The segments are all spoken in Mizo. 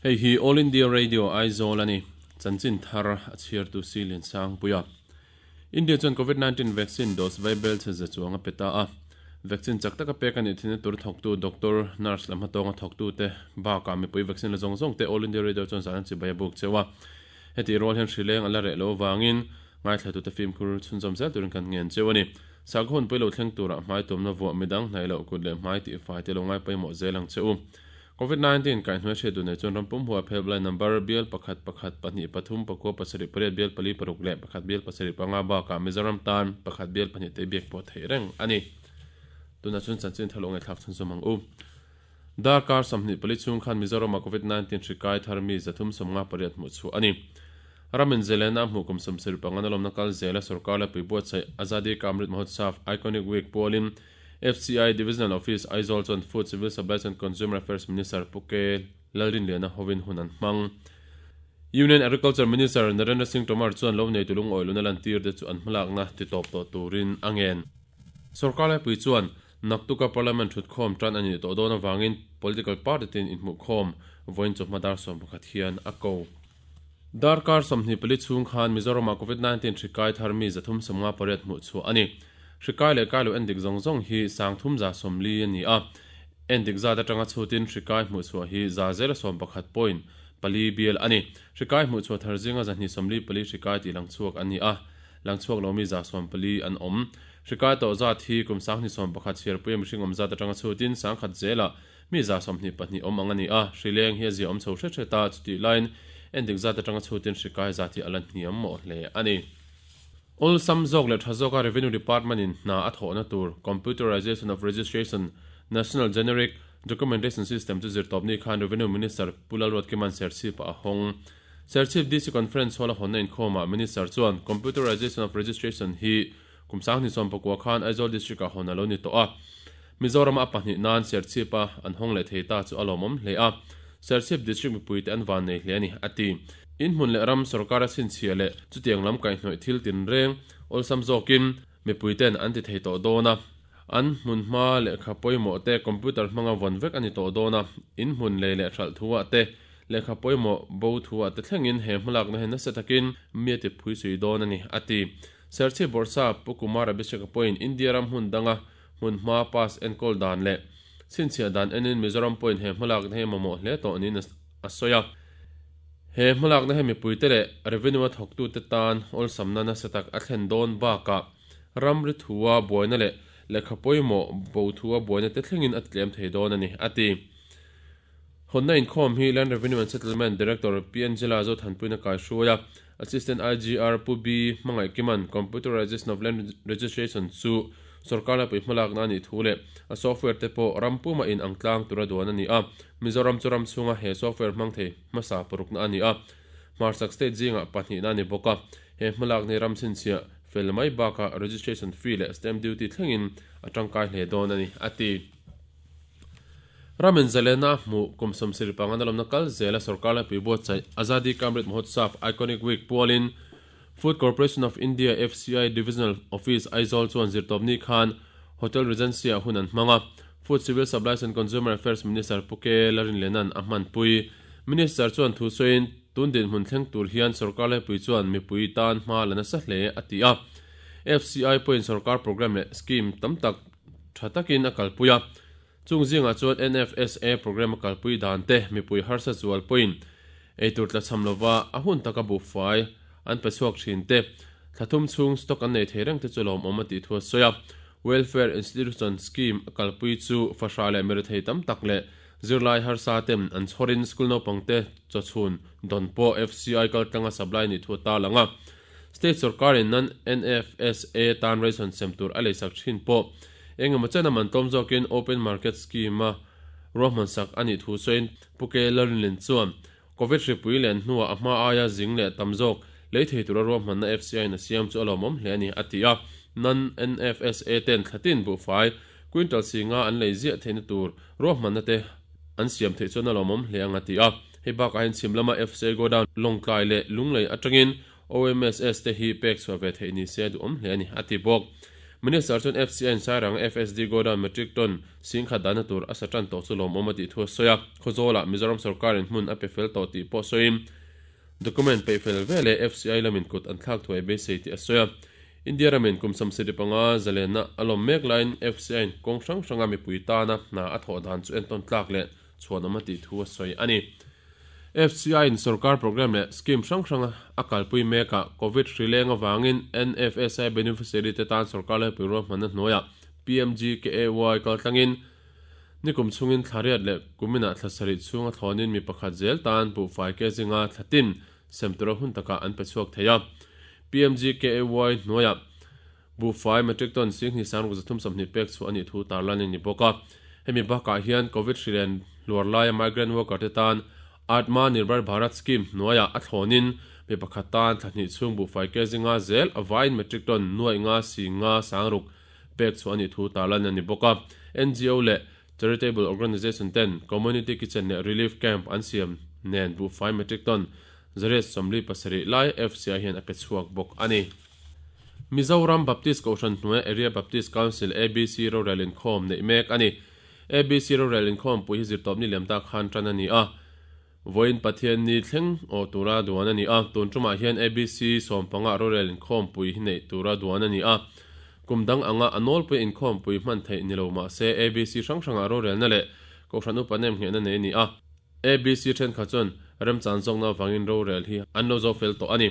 Hei hi All India Radio Aizawl a ni. Chanchin thar a chhiartu si Liansangpuia. India chuan Covid 19 vaccine dose vaibel chhe za chuang a pe ta a. Vaccine chak taka pek a nih thinna tur thawktu doctor, nurse leh hmatawnga thawktute bakah mipui vaccine la zawng zawng te All India Radio chuan zan an chibai a buk cheu a. Heti rual hian hrileng a la reh loh avangin ngaithlatute fimkhur chhunzawm zel turin kan ngen cheu a ni. Sakhaw hunpui lo thleng turah hmai tuamna vuah midang hnaih loh kut leh hmai tihfai te lo ngai pawimawh zel ang che u. Covid 19 kaihhnuai hriat duh nei chuan ram pum huap helpline number bial pakhat pakhat pahnih pathum pakua pasarih pariat bial pali paruk leh pakhat bial pasarih panga bakah Mizoram tan pakhat bial pahnih te biak pawh theih reng a ni. Tunah chuan chanchin thar lo ngaihthlak chhunzawm ang u. Darkar 24 chhung khan Mizorama Covid 19 hri kai thar mi 358 hmuh chhuah a ni. Ramin Zelena hmuh kum 75 na lawmna kal zela sorkar laipui buatsaih Azadi Ka Amrit Mahotsav Iconic Week pualin FCI Divisional Office, Aizawl chuan Food, Civil Supplies and Consumer Affairs Minister Pu K. Lalrinliana hovin hun an hmang. Union Agriculture Minister Narendra Singh Tomar chuan lo neitu lungawi luna lantir te chu an hmalakna titawp tawh turin a ngen. Sorkar laipui chuan naktuka Parliament thutkhawm tan a nih tawh dawn avangin political party tin inhmuhkhawm vawiin chawhma dar 11 hian a ko. Darkar 24 chhung khan Mizoramah Covid 19 hri kai thar mi 358 hmuh chhuah a ni. Hri kai leh kai lo endik zawng zawng hi 340 a ni a. Endik zat atanga chhutin hri kai hmuh chhuah hi 11.4 bial a ni. Hri kai hmuh chhuah thar zinga 244 hri kai tih lang chhuak an ni a. Lang chhuak lo mi 140 an awm. Hri kai tawh zat hi kum 2021 chhiarpuia mihring awm zat atanga chhutin 100 zelah mi 22 awm ang a ni a, hri leng hi a zia awm chho hret hret a, chutih laiin endik zat atanga chhutin hri kai zat hi a la hniam mawh hle a ni. Awlsam zawk leh tha zawka Revenue Department in hna a thawhna tur Computerization of Registration National Generic Documentation System chu zirtawpni khan Revenue Minister Pu Lalruatkima'n Serchhip-ah a hawng. Serchhip DC Conference Hall a hawnna inkhawmah Minister chuan Computerization of Registration hi Kum 2019 khan Aizawl District-ah hawn a lo ni tawh a, Mizorama a pahnih nan Serchhip-a an hawng leh thei ta chu a lawmawm hle a, Serchhip District mipuite an van nei hle a ni, a ti. In hmun leh ram sorkara chhinchhiah leh chutiang lam kaihhnawih thil tinreng awlsam zawkin mipuite'n an ti thei tawh dawn a, an hmun hma lehkha pawimawh te computer hmanga vawn vek a ni tawh dawn a, in hmun lei leh hralh thuah te, lehkha pawimawh bo thuah te thlengin he hmalakna hi nasa takin mi a ti phuisui dawn a ni, a ti. Serchhip Bawrhsa Pu Kumar Abhishek-a pawhin India ram hmun danga hmun hma pass enkawl dan leh chhinchhiah dan enin Mizoram pawhin he hmalakna hi a mamawh hle tawh niin a sawi a. He hmalakna hi mipuite leh revenue-a thawktute tan awlsamna nasa tak a thlen dawn bakah ramri thua buaina leh lehkha pawimawh bo thua buaina te thlengin a titlem thei dawn a ni, a ti. Hawnna inkhawm hi Land Revenue and Settlement Director Pi Angela Zothanpuiin a kaihruai a, Assistant IGR Pu B Hmangaihkima'n Computerization of Land Registration chu sorkar laipui hmalakna a nih thu leh a software te pawh ram puma in ang tlang tura duan a ni a, Mizoram chu ram chhunga he software hmang thei hmasa parukna a ni a, hmarchhak state zingah pahnihna a ni bawk a, he hmalakna hi ram chhinchhiah fel mai bakah registration fee leh stamp duty thlengin a tangkai hle dawn a ni, a ti. Ramin Zalena hmuh kum 75 na lawmna kal zela sorkar laipui buatsaih Azadi Ka Amrit Mahotsav Iconic Week pualin Food Corporation of India, FCI, Divisional Office, Aizawl chuan zirtawpni khan Hotel Regency-ah hun an hmang a. Food Civil Supplies and Consumer Affairs Minister Pu K Larinlena'n a hmanpui. Minister chuan thu sawiin, tun dinhmun thleng tur hian sorkar laipui chuan mipui tan hma la nasa hle a ti a. FCI pawhin sorkar programme leh scheme tam tak tha takin a kalpui a, chung zingah chuan NFSA programme a kalpui dan te mipui harsa zual pawhin eitur tlachham lova a hun taka buhfai an pe chhuak thin te, thla thum chhung stock an nei thei reng te chu lawmawm a tih thu a sawi a. Welfare Institution Scheme a kalpui chu fahrah leh mirethei tam tak leh zirlai harsa ten an chhawrin school naupangte chawchhun dawn pawh FCI kaltlanga supply nih thu a tarlang a. State sorkarin nan NFSA tan ration sem tur a leisak thin pawh eng emaw chen a man tlawm zawkin Open Market Scheme-a ruahmansak a nih thu sawiin Pu K Lalrinlin chuan Covid hripui len hnuah a hma aia zing leh tam zawk lei thei tura ruahmanna FCI-in a siam chu a lawmawm hle a ni, a ti a. Nan NFSA ten thlatin buhfai quintal singa an lei ziah theihna tur ruahmanna te an siam theih chuan a lawmawm hle ang a ti a. Hei bakah hian chhim lama FCI godown Lawngtlai leh Lunglei atangin OMSS te hi pek chhuah ve theih ni se a duhawm hle a ni, a ti bawk. Minister chuan FCI in Sairang FSD Godown metric ton 10,000 dahna tur a sa tan tawh chu lawmawm a tih thu a sawi a. Khawzawlah Mizoram sorkarin hmun a pe fel tawh tih pawh sawiin document peih fel ve leh FCI lamin kut an thlak thuai beisei tih a sawi a. India ramin kum 75 zalenna a lawm mek laiin FCI in kawng hrang hranga mipui tana hna a thawh dan chu entawn tlak leh chhuanawm a tih thu a sawi a ni. FCI in sorkar program leh scheme hrang hrang a kalpui mekah Covid hri leng avangin NFSI beneficiary te tan sorkar laipui ruahmanna hnuaiah PMGKAY kaltlangin nikum chhungin thla riat leh kuminah thla sarih chhunga thlawnin mi pakhat zel tan buhfai ke zinga thla tin sem tura hun takah an pe chhuak thei a. PMGKAY hnuaiah Buhfai metric ton 23,320 pek chhuah a nih thu tarlan a ni bawk a. Hemi bakah hian Covid hrilen hluar laia migrant worker te tan Atma Nirbhar Bharat Scheme hnuaiah a thlawnin mi pakhat tan thla hnih chhung buhfai ke zinga zel a vaiin metric ton nuaih nga si nga sangruk pek chhuah a nih thu tarlan a ni bawk a. NGO leh Charitable Organization ten Community Kitchen leh Relief Camp an siam nen buhfai metric ton 847 lai FCI hian a pe chhuak bawk a ni. Mizoram Baptist Kohhran hnuaia Area Baptist Council, ABC, rorel inkhawm neih mek a ni. ABC rorel inkhawmpui hi zirtawpni liam tak khan tan a ni a. Vawiin Pathianni thleng awh tura duan a ni a. Tun tumah hian ABC sawmpanga rorel inkhawmpui hi neih tura duan a ni a. Kum dang anga a nawlpui inkhawmpui hman theih ni lo mah se ABC hrang hrangah rorelna leh Kohhran upa nem nghehna nei a ni a. ABC thenkhat chuan remchan zawkna avangin rorel hi an lo zo fel tawh a ni.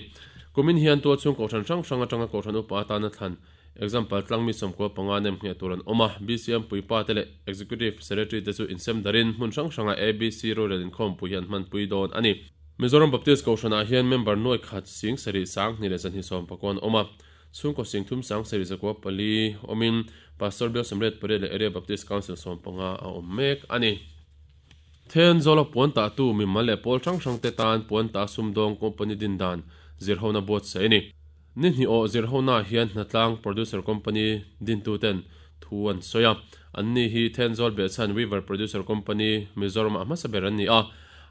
Kumin hian tualchhung kohhran hrang hrang atanga kohhran upa atana thlan, example, tlangmi 95 nem ngheh tur an awm a. BCM puipa te leh Executive Secretary te chu insem darin hmun hrang hranga ABC rorel inkhawmpui hi an hmanpui dawn a ni. Mizoram Baptist Kohhranah hian member nuai khat 7 sang hnih leh zahnih sawmpakua an awm a. Chhungkaw 30 sang sarih 4 awmin Pastor Bial 88 leh Area Baptist Council 15 a awm mek a ni. Thenzawl a puan tahtu mimal leh pawl hrang hrang te tan puan tah sumdawng company din dan zirhona buatsaih a ni. Ni hnih awh zirhona hian hnatlang producer company dintu ten thu an sawi a. Anni hi Thenzawl behchhan Weaver Producer Company Mizoram ah hmasa ber an ni a.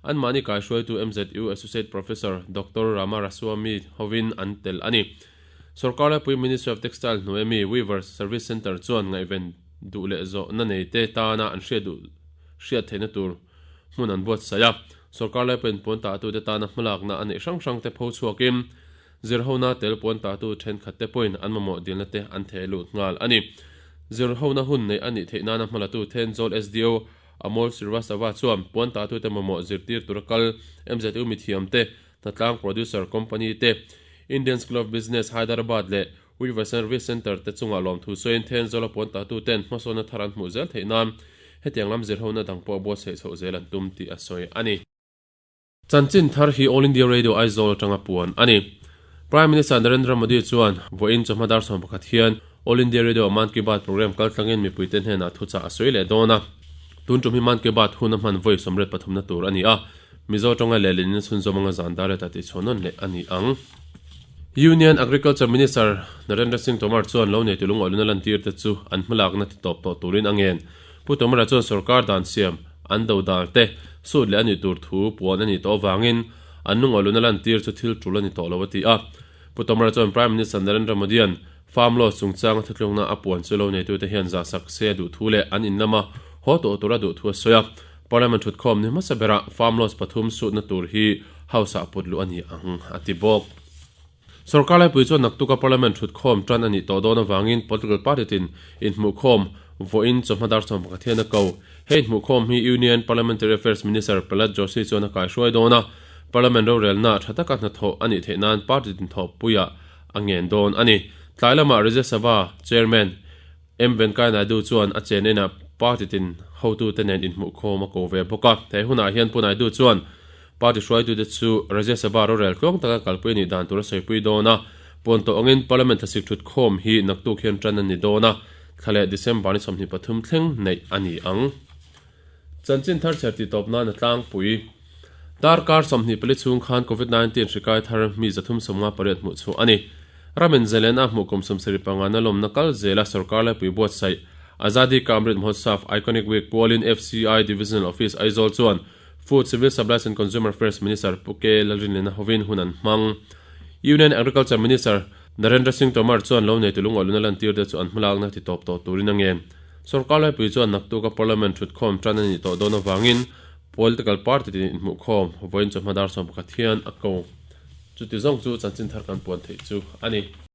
Anmahni kaihruaitu MZU Associate Professor Doctor Rama Raswamy hovin an tel a ni. Sorkar laipui Ministry of Textile hnuaia mi Weaver Service Centre chuan ngaihven duh leh zawhna nei te tana an hriat duh hriat theihna tur hmun an buatsaih a. Sorkar laipuiin puan tahtute tana hmalakna a neih hrang hrangte pho chhuakin zirhona tel puan tahtu thenkhatte pawhin an mamawh dilna te an theh lut nghal a ni. Zirhona hun neih a nih theih nana hmalatu Thenzawl SDO Amol Srivastava chuan puan tahtute mamawh zirtir tura kal MZU mithiamte, hnatlang producer company te, Indian School of Business Hyderabad leh Weaver Service Centre te chungah lawmthu sawiin Thenzawla puan tahtuten hmasawnna thar an hmuh zel theih nan hetiang lam zirhona dang pawh buatsaih chhoh zel an tum tih a sawi a ni. Chanchin thar hi All India Radio Aizawl atanga puan a ni. Prime Minister Narendra Modi chuan vawiin chawhma dar 11 hian All India Radio Mann Ki Baat programme kaltlangin mipuite hnenah thuchah a sawi leh dawn a. Tun tum hi Mann Ki Baat hun a hman vawi 83 na tur a ni a. Mizo tawnga lehlin in chhunzawm anga zan dar eta tihchhuah nawn leh a ni ang. Union Agriculture Minister Narendra Singh Tomar chuan lo neitu lungawluna lantir te chu an hmalakna ti tawp tawh turin a ngen. Pu Tomar-a chuan sorkar dan siam an do dal te sut leh a nih tur thu puan a nih tawh avangin an lungawluna lantir chu thil tul a ni tawh lo a ti a. Pu Tomar-a chuan Prime Minister Narendra Modi-a'n Farm Law chungchanga thutlukna a puan chu lo neitute hian zahsak se a duh thu leh an in lama haw tawh tura duh thu a sawi a. Parliament thutkhawm ni hmasa berah farm laws pathum sutna tur hi House-ah put luh a ni ang, a ti bawk. Sorkar laipui chuan naktuka Parliament thutkhawm tan a nih tawh dawn avangin political party tin inhmuhkhawm vawiin chawhma dar 11 hian a ko. Hei inhmuhkhawm hi Union Parliamentary Affairs Minister Prahlad Joshi chuan a kaihruai dawn a, Parliament rorelna tha taka hnathawh a nih theih nan party tin thawhpuiah a ngen dawn a ni. Tlai lamah Rajya Sabha Chairman M Venkaiah Naidu chuan a chen enah party tin hotute nen inhmuhkhawm a ko ve bawk a. He hunah hian Pu Naidu chuan party hruaitute chu Rajya Sabha rorel tluang taka kalpui a nih dan tur a sawipui dawn a. Puan tawh angin Parliament thlasik thutkhawm hi naktuk hian tan a ni dawn a, thla leh December ni 23 thleng neih a ni ang. Chanchin thar chher tih tawp nan a tlangpui. Darkar 24 chhung khan Covid-19 hri kai thar mi 358 hmuh chhuah a ni. Ramin zalen a hmuh kum 75 na lawmna kal zela sorkar laipui buatsaih Azadi Ka Amrit Mahotsav Iconic Week pualin FCI Divisional Office Aizawl chuan Food, Civil Supplies and Consumer Affairs Minister Pu K Lalrinliana hovin hun an hmang. Union Agriculture Minister. Narendra Singh Tomar chuan lo neitu lungawluna lantirte chu an hmalakna ti tawp tawh turin a ngen. Sorkar laipui chuan naktuka Parliament thutkhawm tan a nih tawh dawn avangin political party tin inhmuhkhawm vawiin chawhma dar 11 hian a ko. Chuti zawng chu chanchin thar kan puan theih chu a ni.